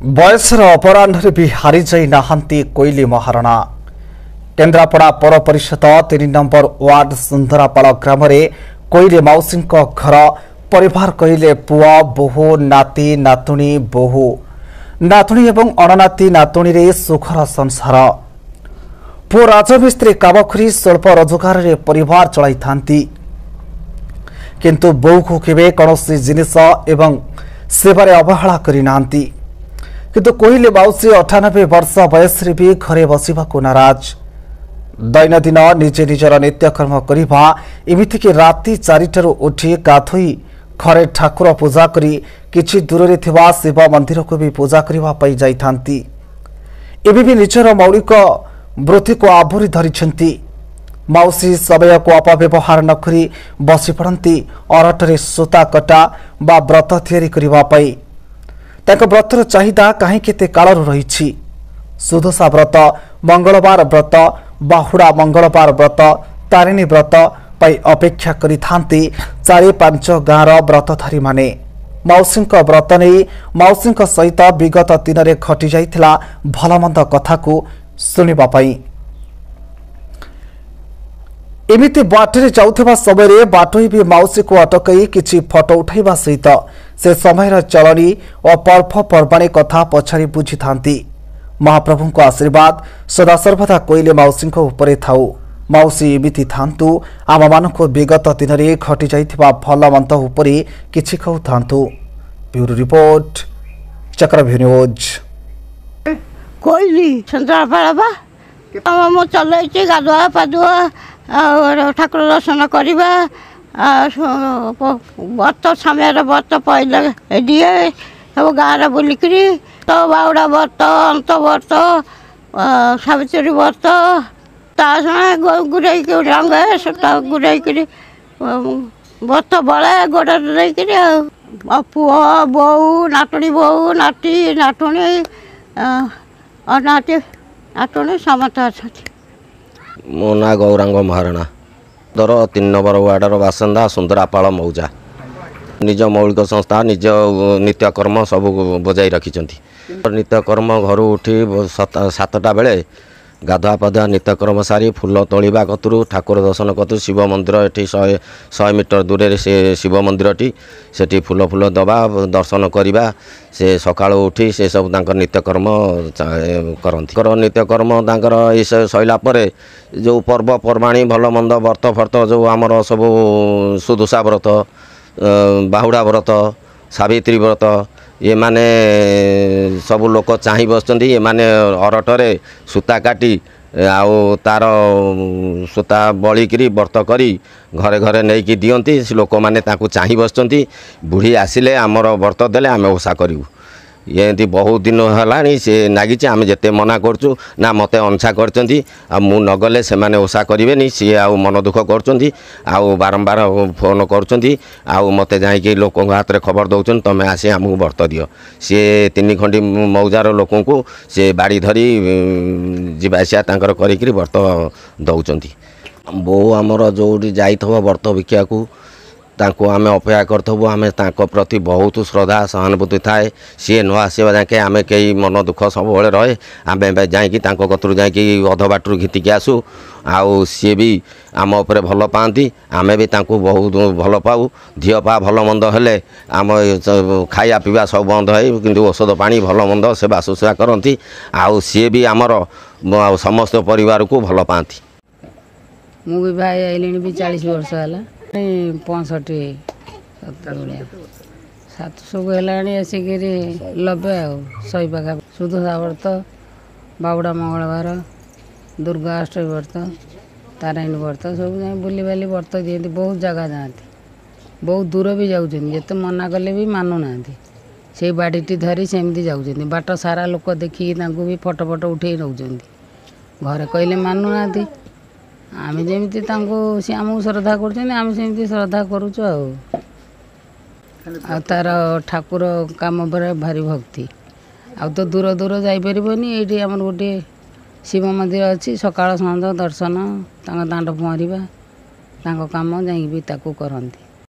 ବୟସର ଅପରାହ୍ନରେ ବି ହାରିଯାଇ ନାହାନ୍ତି କୋଇଲି ମହାରଣା। କେନ୍ଦ୍ରାପଡ଼ା ପୌର ପରିଷଦ 3 ନମ୍ବର ୱାର୍ଡ ସୁନ୍ଦରାପାଳ ଗ୍ରାମରେ କୋଇଲି ମାଉସୀଙ୍କ ଘର। ପରିବାର କହିଲେ ପୁଅ, ବୋହୂ, ନାତି, ନାତୁଣୀ, ବୋହୂ, ନାତୁଣୀ ଏବଂ ଅଣନାତି ନାତୁଣୀରେ ସୁଖର ସଂସାର। ପୁଅ ରାଜମିସ୍ତ୍ରୀ କାମ କରି ସ୍ୱଳ୍ପ ରୋଜଗାରରେ ପରିବାର ଚଳାଇଥାନ୍ତି, କିନ୍ତୁ ବୋହୂକୁ କେବେ କୌଣସି ଜିନିଷ ଏବଂ ସେବାରେ ଅବହେଳା କରିନାହାନ୍ତି। କିନ୍ତୁ କୋଇଲି ମାଉସୀ 98 ବର୍ଷ ବୟସରେ ବି ଘରେ ବସିବାକୁ ନାରାଜ। ଦୈନନ୍ଦିନ ନିଜେ ନିଜର ନିତ୍ୟକର୍ମ କରିବା, ଏମିତିକି ରାତି 4ଟାରୁ ଉଠି ଗାଧୋଇ ଘରେ ଠାକୁର ପୂଜା କରି କିଛି ଦୂରରେ ଥିବା ଶିବ ମନ୍ଦିରକୁ ବି ପୂଜା କରିବା ପାଇଁ ଯାଇଥାନ୍ତି। ଏବେ ବି ନିଜର ମୌଳିକ ବୃତ୍ତିକୁ ଆବୋରି ଧରିଛନ୍ତି ମାଉସୀ। ସମୟକୁ ଅପବ୍ୟବହାର ନ କରି ବସି ପଡ଼ନ୍ତି ଅରଟରେ ସୂତା କଟା ବା ବ୍ରତ ତିଆରି କରିବା ପାଇଁ। ତାଙ୍କ ବ୍ରତର ଚାହିଦା କାହିଁ କେତେ କାଳରୁ ରହିଛି। ସୁଦଶା ବ୍ରତ, ମଙ୍ଗଳବାର ବ୍ରତ, ବାହୁଡ଼ା ମଙ୍ଗଳବାର ବ୍ରତ, ତାରିଣୀ ବ୍ରତ ପାଇଁ ଅପେକ୍ଷା କରିଥାନ୍ତି 4 5 ଗାଁର ବ୍ରତଧାରୀମାନେ। ମାଉସୀଙ୍କ ବ୍ରତ ନେଇ ମାଉସୀଙ୍କ ସହିତ ବିଗତ ଦିନରେ ଘଟିଯାଇଥିଲା ଭଲମନ୍ଦ କଥାକୁ ଶୁଣିବା ପାଇଁ ଏମିତି ବାଟରେ ଯାଉଥିବା ସମୟରେ ବାଟୋଇ ବି ମାଉସୀକୁ ଅଟକାଇ କିଛି ଫଟୋ ଉଠାଇବା ସହିତ ସେ ସମୟର ଚଳଣି ଓ ପର୍ବପର୍ବାଣୀ କଥା ପଚାରି ବୁଝିଥାନ୍ତି। ମହାପ୍ରଭୁଙ୍କ ଆଶୀର୍ବାଦ ସଦାସର୍ବଦା କୋଇଲି ମାଉସୀଙ୍କ ଉପରେ ଥାଉ। ମାଉସୀ ଏମିତି ଥାନ୍ତୁ, ଆମମାନଙ୍କୁ ବିଗତ ଦିନରେ ଘଟିଯାଇଥିବା ଭଲ ମନ୍ଦ ଉପରେ କିଛି କହୁଥାନ୍ତୁ। Bureau report, Chakravyu news. କୋଇଲି ସନ୍ତରାପାଳ ବା ମୁଁ ଚଲେଇଛି। ଗାଧୁଆ ପାଧୁଆ ଆଉ ଠାକୁର ଦର୍ଶନ କରିବା, ଆଉ ବ୍ରତ ସମୟରେ ବ୍ରତ ପଇଲେ ଦିଏ, ସବୁ ଗାଁରେ ବୁଲିକିରି ତ ବାହୁଡ଼ା ବ୍ରତ, ଅନ୍ତ ବ୍ରତ, ସାବିତ୍ରୀ ବ୍ରତ, ତା ସାଙ୍ଗେ ଗୁରେଇକି ରଙ୍ଗେ ସେଟା ଗୁରେଇକିରି ବ୍ରତ ବଳେ ଗୋଡ଼ରେ ଦେଇକିରି। ଆଉ ପୁଅ, ବୋହୂ, ନାତୁଣୀ, ବୋହୂ, ନାତି, ନାତୁଣୀ, ନାତି ନାତୁଣୀ ସମସ୍ତେ ଅଛନ୍ତି। ମୋ ନାଁ ଗୌରାଙ୍ଗ ମହାରଣା, ଦର 3 ନମ୍ବର ୱାର୍ଡ଼ର ବାସିନ୍ଦା, ସୁନ୍ଦରାପାଳ ମୌଜା। ନିଜ ମୌଳିକ ସଂସ୍ଥା, ନିଜ ନିତ୍ୟକର୍ମ ସବୁ ବଜାଇ ରଖିଛନ୍ତି। ନିତ୍ୟକର୍ମ ଘରୁ ଉଠି 7ଟା ବେଳେ ଗାଧୁଆ ପାଧୁଆ ନିତ୍ୟକର୍ମ ସାରି ଫୁଲ ତୋଳିବା କତୁରୁ ଠାକୁର ଦର୍ଶନ କତୁରୁ ଶିବ ମନ୍ଦିର ଏଠି 100 ମିଟର ଦୂରରେ ସେ ଶିବ ମନ୍ଦିରଟି, ସେଠି ଫୁଲ ଫୁଲ ଦେବା, ଦର୍ଶନ କରିବା। ସେ ସକାଳୁ ଉଠି ସେ ସବୁ ତାଙ୍କର ନିତ୍ୟକର୍ମ କରନ୍ତି। ନିତ୍ୟକର୍ମ ତାଙ୍କର ଏ ସରିଲା ପରେ ଯେଉଁ ପର୍ବପର୍ବାଣୀ ଭଲ ମନ୍ଦ ବ୍ରତ ଫର୍ତ, ଯେଉଁ ଆମର ସବୁ ସୁଦଶା ବ୍ରତ, ବାହୁଡ଼ା ବ୍ରତ, ସାବିତ୍ରୀ ବ୍ରତ, ଏମାନେ ସବୁ ଲୋକ ଚାହିଁ ବସିଛନ୍ତି। ଏମାନେ ଅରଟରେ ସୂତା କାଟି ଆଉ ତା'ର ସୂତା ବଳିକିରି ବ୍ରତ କରି ଘରେ ଘରେ ନେଇକି ଦିଅନ୍ତି। ସେ ଲୋକମାନେ ତାଙ୍କୁ ଚାହିଁ ବସିଛନ୍ତି, ବୁଢ଼ୀ ଆସିଲେ ଆମର ବ୍ରତ ଦେଲେ ଆମେ ଓଷା କରିବୁ। ଏମିତି ବହୁତ ଦିନ ହେଲାଣି ସେ ନାଗିଛି। ଆମେ ଯେତେ ମନା କରୁଛୁ, ନା ମୋତେ ଅନସା କରିଛନ୍ତି, ଆଉ ମୁଁ ନଗଲେ ସେମାନେ ଓଷା କରିବେନି। ସିଏ ଆଉ ମନ ଦୁଃଖ କରୁଛନ୍ତି, ଆଉ ବାରମ୍ବାର ଫୋନ୍ କରୁଛନ୍ତି, ଆଉ ମୋତେ ଯାଇକି ଲୋକଙ୍କ ହାତରେ ଖବର ଦେଉଛନ୍ତି, ତୁମେ ଆସି ଆମକୁ ବ୍ରତ ଦିଅ। ସିଏ 3 ଖଣ୍ଡି ମୌଜାର ଲୋକଙ୍କୁ ସେ ବାଡ଼ି ଧରି ଯିବା ଆସିବା ତାଙ୍କର କରିକିରି ବ୍ରତ ଦେଉଛନ୍ତି। ବୋଉ ଆମର ଯେଉଁଠି ଯାଇଥିବ ବ୍ରତ ଭିକ୍ଷାକୁ, ତାଙ୍କୁ ଆମେ ଅପେକ୍ଷା କରିଥିବୁ। ଆମେ ତାଙ୍କ ପ୍ରତି ବହୁତ ଶ୍ରଦ୍ଧା ସହାନୁଭୂତି ଥାଏ। ସିଏ ନ ଆସିବା ଯାକେ ଆମେ କେହି ମନ ଦୁଃଖ ସବୁବେଳେ ରହେ। ଆମେ ଯାଇକି ତାଙ୍କ କତରୁ ଯାଇକି ଅଧ ବାଟରୁ ଘିତିକି ଆସୁ। ଆଉ ସିଏ ବି ଆମ ଉପରେ ଭଲ ପାଆନ୍ତି, ଆମେ ବି ତାଙ୍କୁ ବହୁତ ଭଲ ପାଉ। ଧିଅ ପା ଭଲ ମନ୍ଦ ହେଲେ ଆମ ଖାଇବା ପିଇବା ସବୁ ବନ୍ଦ ହେଇ, କିନ୍ତୁ ଔଷଧ ପାଣି ଭଲ ମନ୍ଦ ସେବା ଶୁଶ୍ରୂଷା କରନ୍ତି। ଆଉ ସିଏ ବି ଆମର ସମସ୍ତ ପରିବାରକୁ ଭଲ ପାଆନ୍ତି। ମୁଁ ବି ଭାଇ ଆଇଲିଣି ବି 40 ବର୍ଷ ହେଲା, 65 70 ଭଳିଆ। 700କୁ ହେଲାଣି ଆସିକିରି 90 ଆଉ 100 ପାଖାପାଖି। ସୁଦଶା ବ୍ରତ, ବାହୁଡ଼ା ମଙ୍ଗଳବାର, ଦୁର୍ଗା ଅଷ୍ଟମୀ ବ୍ରତ, ତାରିଣୀ ବ୍ରତ, ସବୁ ଯାଇ ବୁଲିବାଲି ବ୍ରତ ଦିଅନ୍ତି। ବହୁତ ଜାଗା ଯାଆନ୍ତି, ବହୁତ ଦୂର ବି ଯାଉଛନ୍ତି। ଯେତେ ମନା କଲେ ବି ମାନୁନାହାନ୍ତି, ସେଇ ବାଡ଼ିଟି ଧରି ସେମିତି ଯାଉଛନ୍ତି। ବାଟ ସାରା ଲୋକ ଦେଖିକି ତାଙ୍କୁ ବି ଫଟୋ ଫଟୋ ଉଠେଇ ନେଉଛନ୍ତି। ଘରେ କହିଲେ ମାନୁନାହାନ୍ତି। ଆମେ ଯେମିତି ତାଙ୍କୁ, ସିଏ ଆମକୁ ଶ୍ରଦ୍ଧା କରୁଛନ୍ତି, ଆମେ ସେମିତି ଶ୍ରଦ୍ଧା କରୁଛୁ। ଆଉ ଆଉ ତାର ଠାକୁର କାମ ଉପରେ ଭାରି ଭକ୍ତି। ଆଉ ତ ଦୂର ଦୂର ଯାଇପାରିବନି, ଏଇଠି ଆମର ଗୋଟିଏ ଶିବ ମନ୍ଦିର ଅଛି। ସକାଳ ସଞ୍ଜ ଦର୍ଶନ, ତାଙ୍କ ଦାଣ୍ଡ ପହଁରିବା, ତାଙ୍କ କାମ ଯାଇକି ବି ତାକୁ କରନ୍ତି।